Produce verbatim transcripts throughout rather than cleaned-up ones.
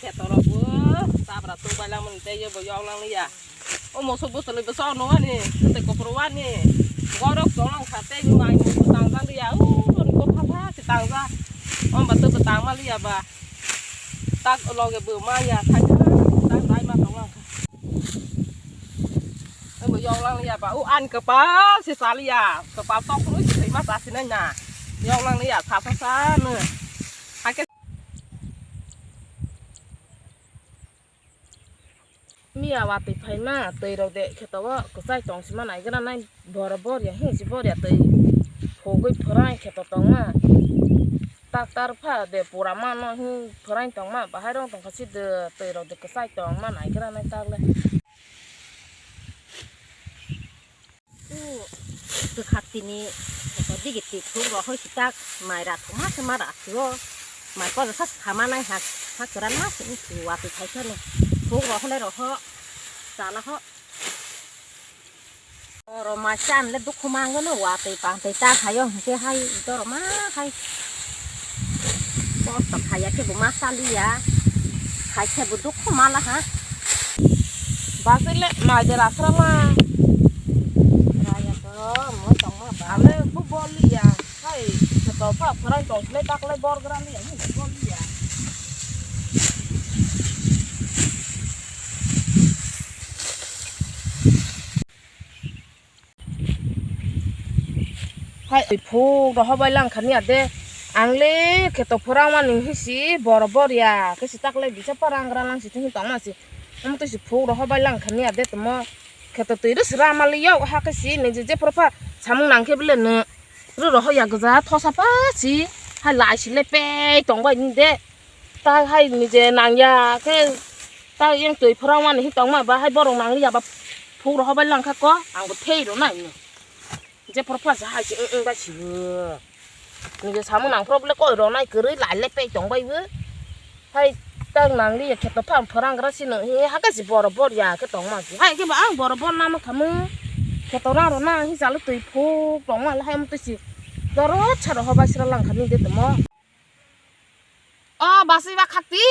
Kheto rok bo tabra tung bai lang mani tei bo yong lang ya. O moso bwswlwi bwsa ono ani, tei kopor wani. Gorok tong lang kha tei mai muitu tang jang ya. O ko pha pha se tang ja. Om ba to tang ma liya ba. Tak loge bo ma ya, thai thai tak dai ma tong lang kha. Abo yong lang ya ba, u an kwpal se sal ya, kwpal tok rwi se ma sa sinai na. Yong lang ya, sa sa sa no. Hake. Miya watwi phaima twi rok de kheto o kwchai tong sima nai gra nai boro bor ya hin si bor ya twi phugwi phwrai kheto tongma. Tractor pha de pura mano hin phwrai tongma, bahai rok tongkha si de twi rok de kwchai tongma nai gra nai tak le. Kwkhak tini digi twi phuk rok hoi si tak mai ra thuma se ma ra thio. Mai kok sa sama nai ha, ha kwran ma se wng si watwi khai sani. Phuk rok hwnwi rok ho chala ho. Oro mai chan le dukhu mangano watwi pang twi ta khaio hwnkhe hai doro ma hai. Kosto khaiya khe bo ma chaliya. Khai khe bo dukhu mala ha. Basile mai de rasra ma. Raya to mo tong ma ba. Ale bu boliya. Hai to pha pharai tong le tak le bor gra liya. Ni boliya. Hai phuk rok hobai lang kha niya de. Ang le kheto phwrang mani hisi boro bor ya. Khe si tak le bisa parang gra lang si thung tong ma si. Omo twi si phuk rok hobai lang kha niya de tamo. Kheto twi rw sra ma le yok ha khe si ni je je phoro pha samung nang khe bele no. Rw rok hoya gja thosa pa si. Hai lai si le pei tong bai ni de. Ta hai nije nangya khe ta yang twi phwrang mani hi tongma ba hai borok nangliya ba phuk rok hobai lang kha ko ang bo thei rw nai no. Je phoro phasa hai se wng wng bai si bo. Nije samung nang phoro bole koi rw nai kwrwi lai le pei tong bai bo. Hai ta nangliya khe to phang phwrang gra si no hi ha khe si boro bor ya khe tong ma si. Hai khe ba ang boro bor na ma khamu. Khe to rang rw na hi jalo twi phuk tong ma le hai mo twi si. Doro charo hobai sra lang kha ni de tamo. O basi ba khakti.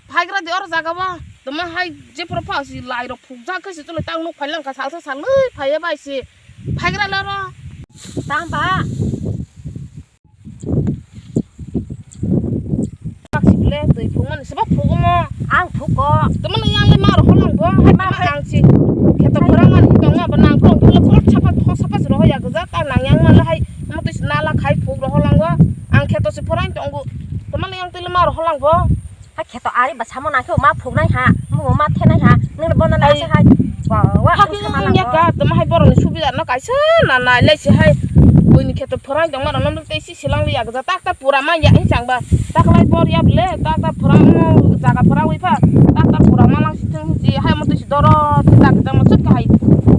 Phaigra di oro jaga ba. Tama hai je phoro pha si lai rok phuk jak khe si chulai tang nuk phai lang kha salsa salwi phai ya bai si. Phaigra le oro. Tang ba. Bak si le twi phuk mani se ba phuk mo. Ang phuk ko. Tama le yang le ma ro holang bo. Hai ma ang si. Kheto phwrang mani tong ma ba nang phwrang le phwrang sapa tho sapa si ro ya gja ta nang yang ma le hai. Mo twi si nala khai phuk ro holang bo. Ang kheto si phwrang tong bo. Tama le yang twi le ma ro holang bo. Hai kheto ari ba samo nang khe ma phuk nai ha. Mo ma the nai ha. Nang le bo na nai se hai. Wa wa. Hakhe ang sama nang ya bo. Ka tama hai borok ni subida no kaisa na nai le se hai. Bui ni kheto phwrang tong ma ro no tei si. Silang liya gja tak tak pura ma ya hi chang ba tak lai bor ya ble tak tak pura mo jaga pura wi pha tak tak pura ma lang si thung si hai mo twi si doro tak tak mo chut ka hai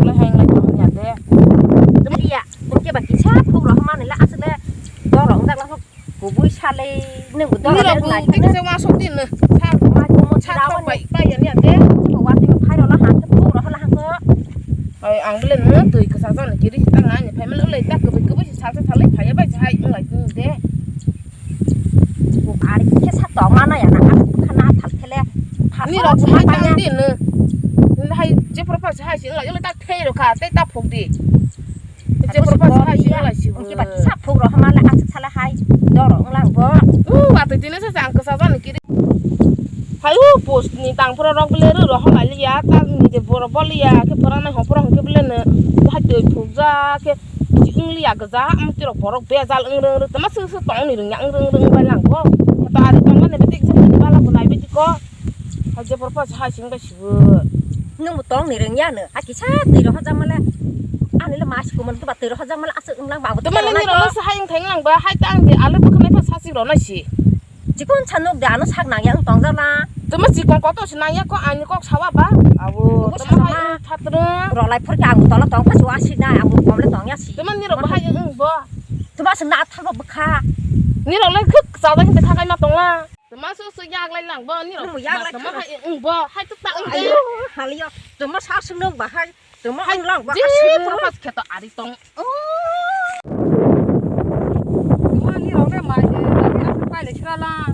lai hai lai to ya de. Iya, oke ba kisa phuk rok ma ni la asle doro dak la kubui sale nung doro ni rok nai bu tik se wa sok din na. Sa ma ko mo sa sa thok bai bai ya ni ya de. Wa ti phai ro la ha phuk rok la ha ko. Ai ang bele no twi kwsa jani kiri ta ngai ni phai mele ulai ta kwbui kwbui si salsa salai phai ya bai hai ulai twi de. Ko ari khe sa tong ma na ya na ang kha na thal khele. Ni rok hai ta di no. Ni hai je pro pa hai si ulai ulai ta thei ro kha tei ta phuk di. Je pro pa hai si ulai si. Ki ba sa phuk ro ma le asuk sala hai. Doro ulang bo. U ba twi tini sa ang kwsa jani kiri. Hai u post ni tang phoro rok bele ru ro hom aliya ta ni je boro boliya khe phora nai hom phora hom khe bele no hai twi phuk ja khe ji wng liya gja am twi rok borok bejal wng rwng rwng tama sung sung tong ni rwng ya wng rwng rwng bai lang ko ta ari tong mani beti kisa bala ko nai beti ko hai je boro pa hai sing bai sibo. Nung bo tong ni rwng ya no hai kisa twi ro hajak male ani le mas ko man ba twi ro hajak male asuk wng lang ba bo tama twi ro ni nai ro ko. Sa hai wng thang lang ba hai ta ang je alu bwkha nai pha sa sing ro nai si. Chikon sa nuk de ano sak nang yang tong jala. Tuma chikon koto se nang ya ko ani kok sawa ba. Awo, tuma hai ang thatro. Rok lai phor ke ang tola tong pha suwa si na ang kom le tong ya si. Tuma ni rok bahai ang bo. Tuma se na thal bo bkha. Ni rok lai khuk sa da khe tha kai ma tong la. Tuma su su yak lai lang bo ni rok. Tuma hai ang bo hai tu ta ang de. Ayo, haliyo. Tuma sa su nuk bahai. Tuma hai ang lang ba je aswk. Purpose khe to ari tong. Oh. Mani rok le mai de, lagi aswk pai le sira lang.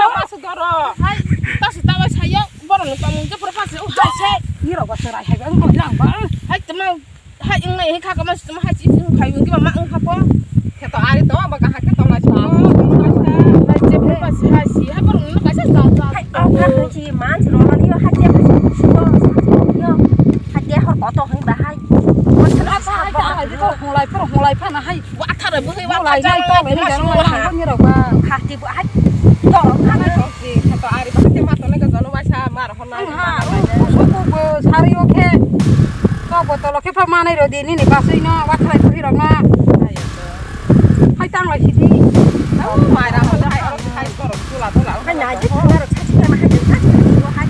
Iro pasu doro. Hai, tasu tawa sayo, borok ni tongmung je pura pasu, hai se. Iro ba serai hai, ang lang ba. Hai, tama, hai, ang nai, hai, kaka mas, tama, hai, si, si, hai, ang kiba ma, ang kha po. Kheto ari to, ba kaha kheto lai si. Hai, je pura pasu, hai, si, hai, borok ni kaisa sa, sa. Hai, ang kha, hai, si, man, si, ro, ni, hai, je, hai, si, si, to, sa, si, yo. Hai, je, hor, koto, hai, ba, hai. Hai, hai, hai, hai, je, to, hong lai, pura hong lai, phana, hai. Wathar bo hai, wathar nai to, nai jang, nai jang, nirok ba. Khati bo hai. Dorok khati. Khati ari ba khati ma to nai ka jano ba sa mar hon nai. Ha, suku bo sari o khe. To botol o khe pha manai ro di nini basui no, wathar bo hirok no. Hai tang lai sidi. Mai ra hon hai, hai dorok chula tola. Hai nai di thang aro chachi khe ma hai jeng chachi bo hai.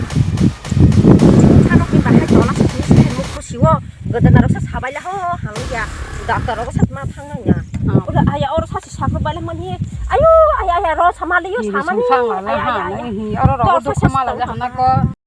Chano khe ba hai tola sa sini sa hai mukhu siwo. Godanaroksa sabaila ho, hamya. Doctor roksa ma thangna nya. Ah. Oro aya oro sasi sakrok baila mani. Ayo, aya, aya, ro samali yo, ini samani. Sungsang ala ha, ini oro ro samala jahana ko.